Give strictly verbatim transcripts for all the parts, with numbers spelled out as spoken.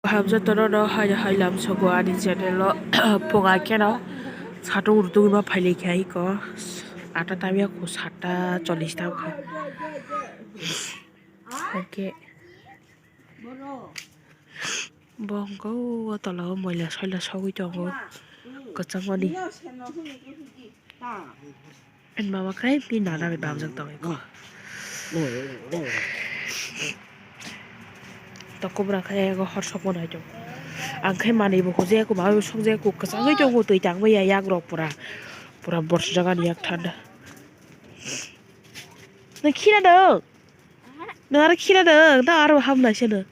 Hamjatoro no hai hai lam sogo ani channel o. Punga keno satung rutugwi ma phailai kha iko. Ata tamya ko satta chollish tam kha. Okay. Bo hwnkhe o tola o moila soila sogwi tongo kwchangmani. Ani mama khe bini nana bai bamjak tongwi kho. To kubra khe ego hor sokma nai tongo. Ang khe manwi bo hojak, mama bai sokjak, kwchangwi tongo, twi tangwi ya yak rok pura. Pura borsajak ani yak thanda. Nang khina do? Nang aro khina do? Nang aro hamnai se do.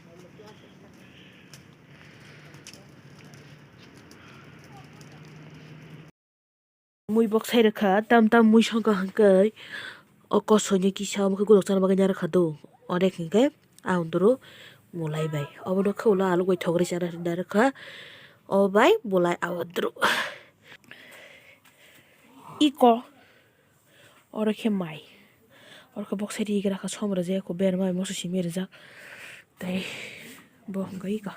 Mui bok sai rwkha, tam tam mui songkha hwnkhe o kosoino kisa omo khe gulok chana bagwi narwkha do. Onek hwnkhe ang doro mulai bai. Obono khe ulo alok bai thogri chana hinwi narwkha. O bai mulai abo doro. Iko. Oro khe mai. Oro khe bok sai ri gra kha som rwjak eko berma bai moso simi rwjak. Tei bo hwnkhe iko.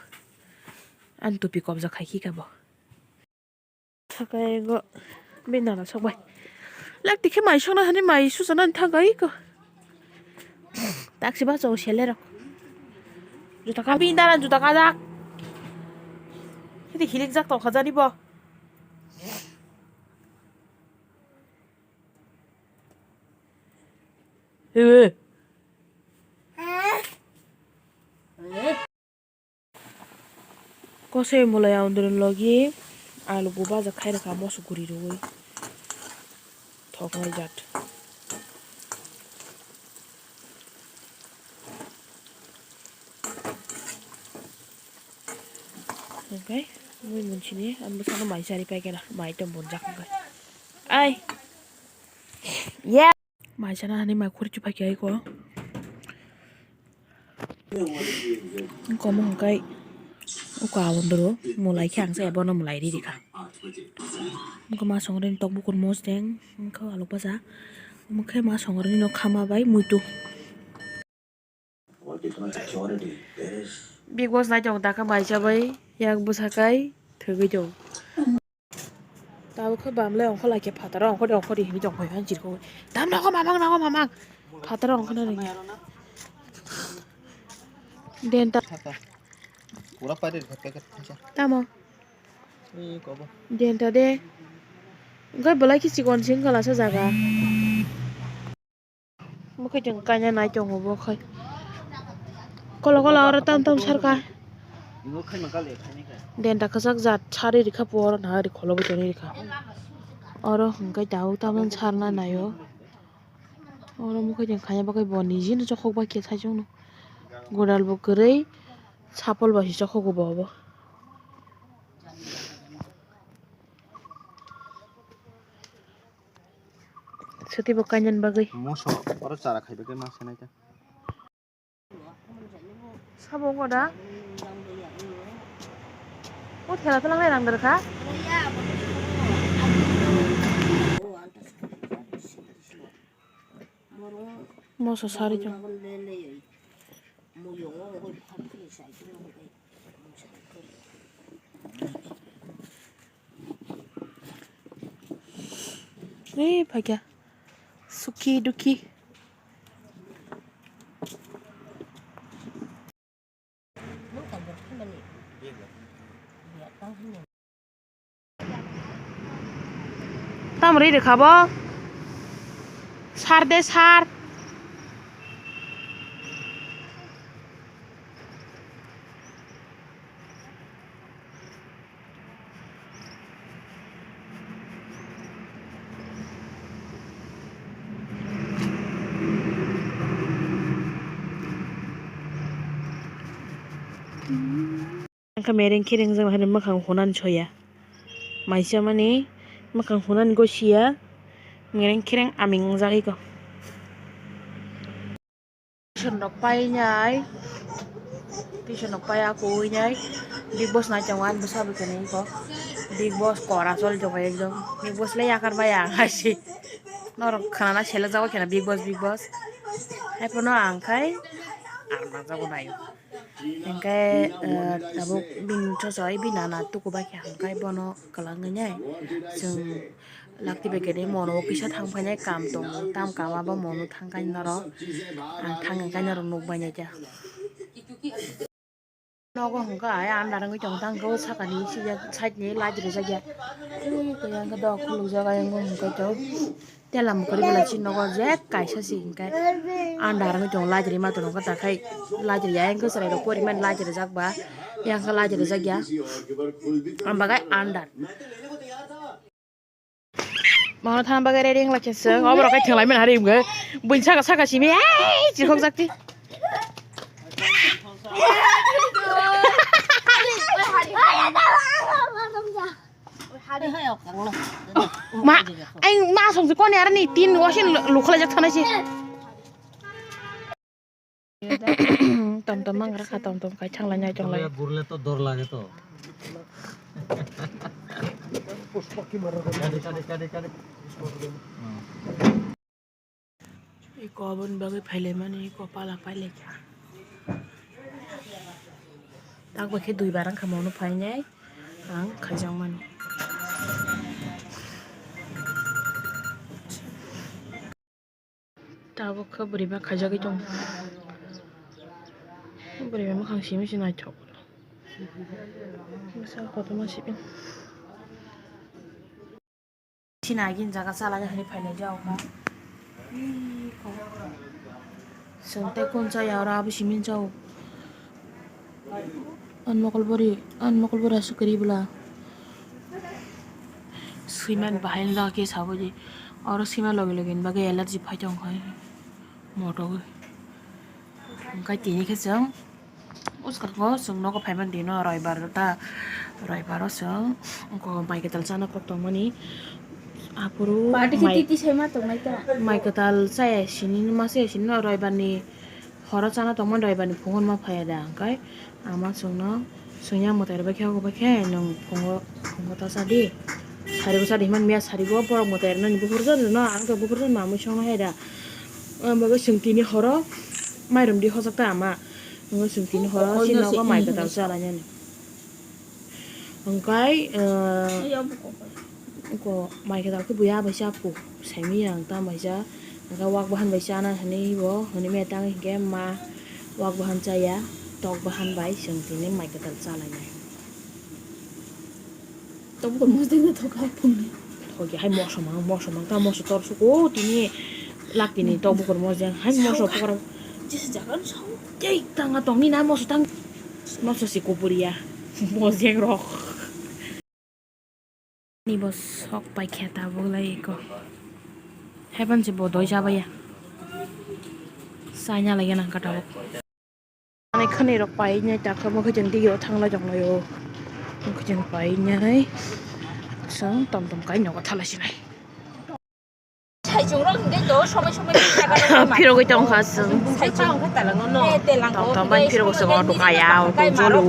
Ani tupi kobjak khai khe iko bo. Thaka ego bini nana sok bai. Lak tikhe mai songna hani mai suchana ani thangkai ko. Taksi ba chao sele rok. Juta ka bini nana juta kajak. Hidi hilik jak tong khajani bo. Ewe. Kosoi mulai andro logi alu bo bajak khai rwkha moso guri rwui thoknai jat. Hwnkhe mui munsini ang bwsano mai chari paikha na, mai tong bunjak hwnkhe. Ai. Yeah. Mai chana hani mai khuri chupai khe aiko. Komo hwnkhe uka awandoro mulai khe ang se bono mulai ri rikha. Wngkha ma songrini tok bukur mosdeng wngkha alok baja. Omo khe ma songrini no khama bai muitu. Big Boss nai tongo dakha mai chabai yak bwsa kai thwgwi tongo. Tabuk khe bam le ongkho lai khe phataro ongkho di ongkho di hinwi tong phai phai jirikwi. Dam nogo mamang nogo mamang. Phataro ongkho na ringya. Denta. Pura parir kha packet khacha. Tamo. Ee kobo. Denta de. Gai belai khe chikon sing khala sa jaga. Mokhe chwng kaina nai tongo bo khai. Kola kola oro tam tam sarkha. Denta kwchak jat sari rikha po oro naha ri kholo bo toni rikha. Oro hwnkhe tabuk tam tam sarna naio. Oro mokhe chwng khaina bagwi bo nijino chokhok bai khe saichung no. Godal bo kwrwi sapol bai se chokhogo bo obo. Swtwi bo kainani bagwi. Moso oro chara khaiba khe ma sanai ta. Sabo wngkha da? O thela thalang nai rang dorkha? Moso sari chwng. Ei phaikha. Suki duki. Tam ri rikha bo. Sar de sar. Ang khe mereng khereng jagna hai mwkhang hunani soya. Maisa mani mwkhang hunani gosiya. Mereng khereng aming wngjago. Tuition rok painai, tuition rok pai aku uinai, Big Boss nai tongo ani bwsa bai khe nai kho, Big Boss kora choli tongo ekdom, Big Boss le yakar bai ang hai se, norok khwnana selek jago khe na Big Boss, Big Boss, hai phano ang khai ang nang jago naio. Hingke, eh, tabuk bini chochoi bini nana tuku bai khe hingke bono kwlangwi nai chwng lakti bai khe mono kisa thang phainai kam tongo, tam kama bo mono thang kai norok, ang thang kai norok nuk bai nai kha. Nogo hingke ai andar wngwi tong tang khe o sakani side ni light rijak ya. Tei khe yang khe dok khuluk jak ayang o hingke to. Tela mokori bela chini nogo je kaisa se hingke andar wngwi tongo, light rima tongo, takhai light riya engkhe chwrai rok porimani light rijak ba, yang khe light rijak ya, ang bagai andar. Mano thana bagai ready wngla khe se, oborok kai thenglaimani hari wngkhe, buini saka saka simi, ei, chikhok jak ti. Ma, ai, ma song se koni arani tin wasin lukhalai jak thanai se. Tom tom mang rakha, tom tom kai thangla nyai tonglai. Gurle to dor lage to. Kadi, kadi, kadi, kadi. Iko aboni bagwi phailaimani, iko pala pailaikha. Tak bai khe duibar wngkha mono phainai ang khaijakmani. Tabuk khe bwrwi ba khaijagwi tongo. Bwrwi ba mwkhang simi se naithok. Bwsa kotorma simi. Chini agini jaga chalai hinwi phailai jak kha. Chwng tei kun chaya oro abo simi chao. Ang mokol bori, ang mokol bori aswk kwrwi bwla. Swiman bahai no jaga khe sabo di. Oro swima logi logi ni bagwi allergy phai tong khai. Moto gwi. Hwnkhe tini khe chwng. Uskargo chwng nogo phaimani dino roibar ta, roibaro chwng oko mai kwtal chana kok tongmani. Aphuru mai, titi sai ma tongnai ta. Mai kwtal chaya sini ma chaya sini no roibarni horo chana tongmani, roibarni phungo ma phaiya da hwnkhe ama chwngno chwngya mwtai rwbaikhe oko baikhe nwng phungo, phungo ta chadi. Sarigo chadi himani miya sarigo borok mwtai rwnani buphuru jotono ang khe buphuru jotono mamwi songno hai da. Ang bagwi chwng tini horo mairum di hojak ta ama. Wngkha chwng tini horo si nogo mai kwtal chalainani. Hwnkhe, eh, oko mai kwtal khe buya bai cha pu. Saimanya ang tamo bai cha. Hwnkhe wak bahan bai chana hinwi bo hinwi maya tang hinkhe ma wak bahan chaya, tok bahan bai chwng tini mai kwtal chalainai. Tok bukur mosdeng no thok hai phungni. Thok ya hai moso mang, moso mang ta moso tor suko tini lak tini tok bukur mosdeng hai moso pokora. Jesa jaga no sao. Tei tanga tong ni na moso tang. Moso si kupuria. Mosdeng rok. Ni bo sok pai khe ta bo lai ko. Hai ban si bo doi jaba ya. Sai na lagi nang kata bo. Ani khani rok pai nai ta khe bo khe chwng dio thang lai tong lai o. Bo khe chwng pai nai. Chwng tom tom kai nogo thala sinai. Sai chwng rok hwnkhe do somai somai jaga rok ma. Phirogwi tong kha chwng. Sai chwng khe talang no. Eh, telang tom tom bai phirogwi chwng auto kaya, auto jolu.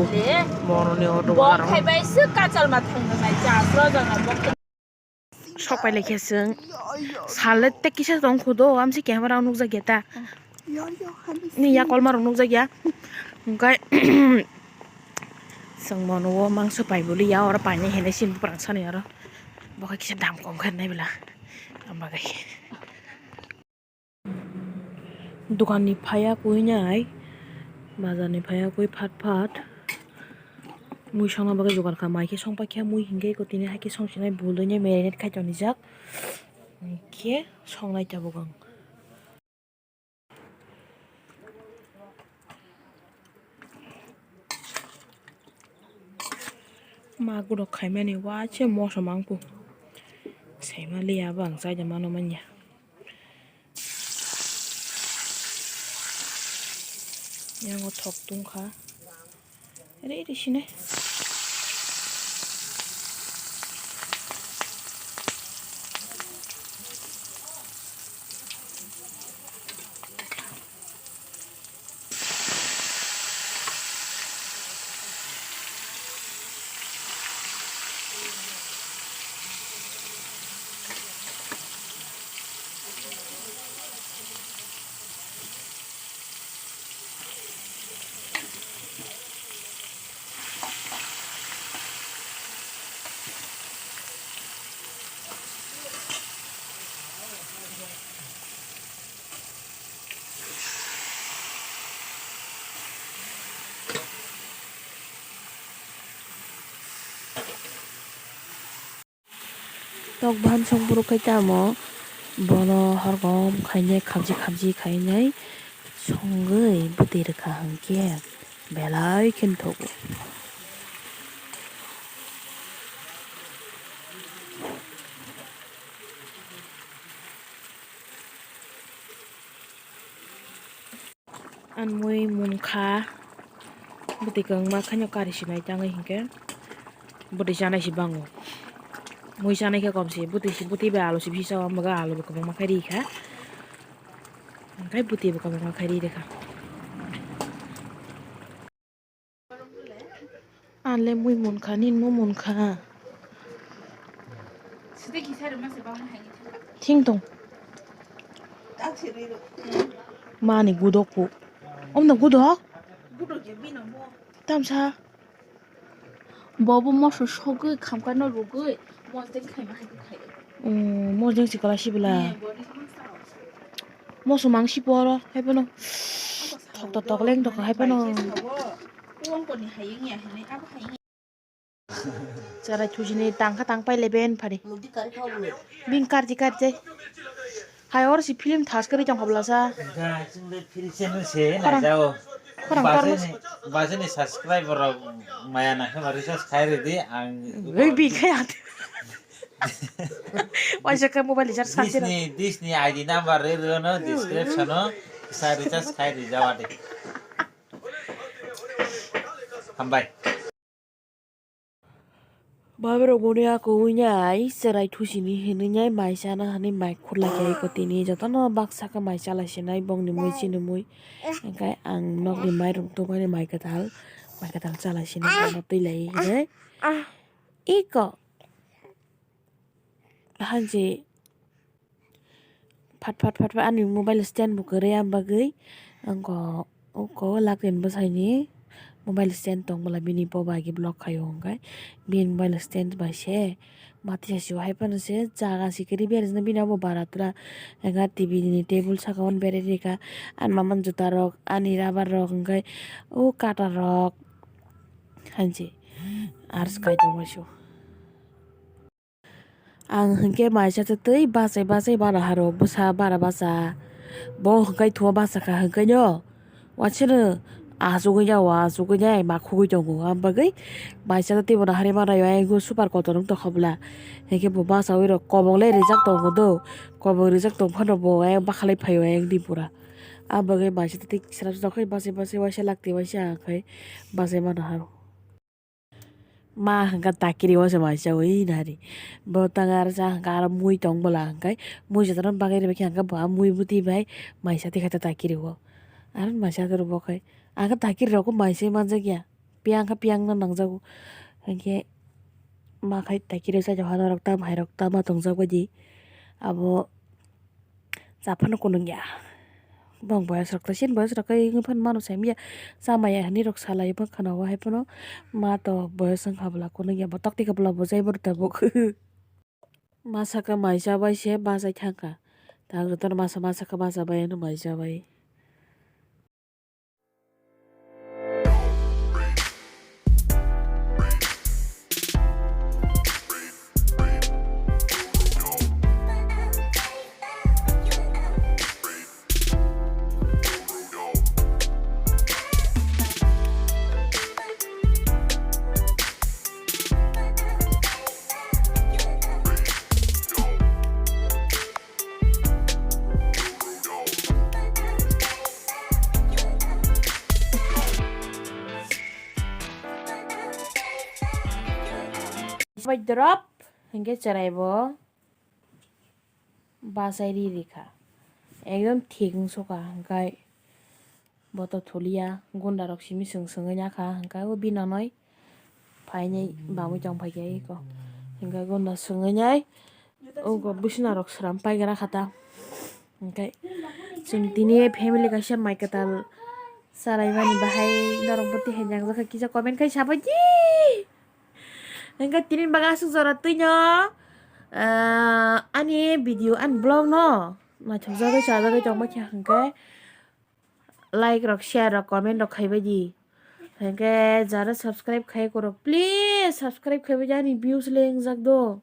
Boroni auto. Bo khai bai se kachal ma thang nai cha sro jang na bo. Sok pai lai khe chwng. Sal le tei kisa tong kho do, amsi camera o nukjak ya ta. Ni ya kolma rok nukjak ya. Hwnkhe chwng mono o mangso pai boli ya, oro painai hinwi sini bwrang sani oro. Bo khe kisa dam kom khe nai bwla. Am bagwi. Dokan ni phaiya kwi nai, bazar ni phaiya kwi phat phat mui songna bagwi jugar kha, mai khe song paikha mui hinkhe eko tini hai khe song sinai bul dui nai marinate khai tonijak, hinkhe songnai tabuk ang. Magurok khaimani waise moso mangkuk. Saima liya bo ang chaida mano manya. Yango thok tungkha. Ready sine. Tok bahan song borok khai tamo, bono horgom khainai khabji khabji khainai songwi bwtwi rwkha hwnkhe belai khe thogo. Ang mui munkha, bwtwi kwbangma khaino kari sinai tangwi hinkhe bwtwi chanai se bango. Mui chanai khe kom se, bwtwi se, bwtwi bai alu se bisa o, ang baga alu bo kwbangma khai rikha, hwnkhe bwtwi bo kwbangma khai ri rikha. Anle mui munkha, nini mui munkha. Thing tong. Mani gudok pu. Omno gudok? Tamsa. Bobo moso sogwi khamkha no rwgwi mosdeng khaima hai khaio. Mm, mosdeng si kwlai sibla. Moso mang si poro hai phano. Thok to tok leng tok hai phano. Cherai thusini tangkha tang pai leben phari. Bing karji karji. Hai or si film thas kari tong khobla sa. Guys, chwng le film channel se na jao. Khorang Bajani, bajani subscriber rok maya nangkhe ba recharge khai ridi ang. Oi bi khai at. Waisa khe mobile recharge khai. Disney, Disney I D number re re no description o sa recharge khai ri jawa de. Hambai. Baborok boni ako wngya ai cherai thusini hinwi nai mai chana hinwi mai khurlai khe eko tini jotono baksa khe mai chalai sinai bongni mui chini mui hwnkhe ang nokni mairung tubani mai kwtal mai kwtal chalai sinai bono twi lai hinwi eko hansi. Phat phat phat phat ani mobile stand bo kwrwi, ang bagwi ang ko uko latin bwsaini mobile stand tong bwla bini boba agi block khaio hwnkhe bini mobile stand bai se mati sasi o hai phano se jaga sikiri berajak bini abo bara tura enga T V ni table saka o berwi rikha ani mama ni juta rok ani rubber rok hwnkhe o cutter rok hansi ars kaitor maisu. Ang hwnkhe maisa twi bachai bachai bana haro bwsa bara bacha. Bo hwnkhe thua bacha kha hwnkhe no. Wansano achugwi ya o achugwi ya ma khugwi tongo. Ang bagwi maisa twi bono hari mana ya o super kotor wng tongkha bwla. Hwnkhe bo bachawi rok kobong le rijak tongo do. Kobong rijak tong phano bo ayang bakhalai phaio ayang di pura. Ang bagwi maisa twi srap srap khe bachai bachai waisa lakti waisa ang khai bachai mano haro. Ma hwnkha takiri o se mai chawi nari. Bo tang aro cha hwnkha aro mui tong bwla hwnkhe mui jotono bagwi rwbaikhe hwnkhe bo a mui bwtwi bai mai sa tikha ta takiri o. Aro mai sa toro bo khai. Ang khe takiri rok bo mai se manjak ya. Piyang khe piyang no nangjago. Hwnkhe ma khai takiri o cha jokha norok tam hai rok tama tongjak bai di. Abo. Cha phano kunung ya. Bong boyos rok ta sin boyos rok kai wngwi phano mano sai manya. Cha maya hinwi rok salai bwkha no o hai phano ma to boyos wngkha bwla kunung ya bo tokti khe bwla bo jai bo rw tabuk. Masa khe mai cha bai se bachai thang kha. Ta ang jotono masa masa khe bachai bai ano mai cha bai. Bai drop hwnkhe cherai bo bachai ri rikha, ekdom thik wngsukha hwnkhe. Bo to thulia, gunda rok simi swng swngwi ya kha, hwnkhe o bini nonoi phainai bamwi tong phaikha eko. Hwnkhe gunda swngwi nai ugo bisna rok sram paigra kha ta. Hwnkhe chwng tini family kaisa mai kwtal chalaimani bahai norok bo tihai nangjakha kisa comment khai sabaidi. Hwnkhe tini bagwi aswk jora twino, ah, ani video ani vlog no naithokjagwi chajagwi tongbaikha hwnkhe. Like rok, share rok, comment rok khaibai di. Hwnkhe jara subscribe khai korok, please subscribe khaibai di, ani views le wngjak do.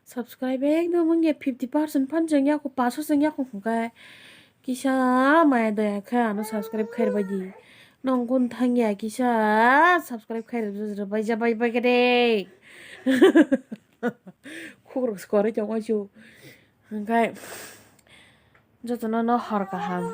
Subscribe ekdom wngya fifty percent phan chwng yako, paso chwng yako hwnkhe kisa maya daya khe ano subscribe khairbai di. Nong kun thangya kisa subscribe khairbai jabai bai khe de. Khukrok skorwi tongo chu. Hwnkhe jotono no hor kaham.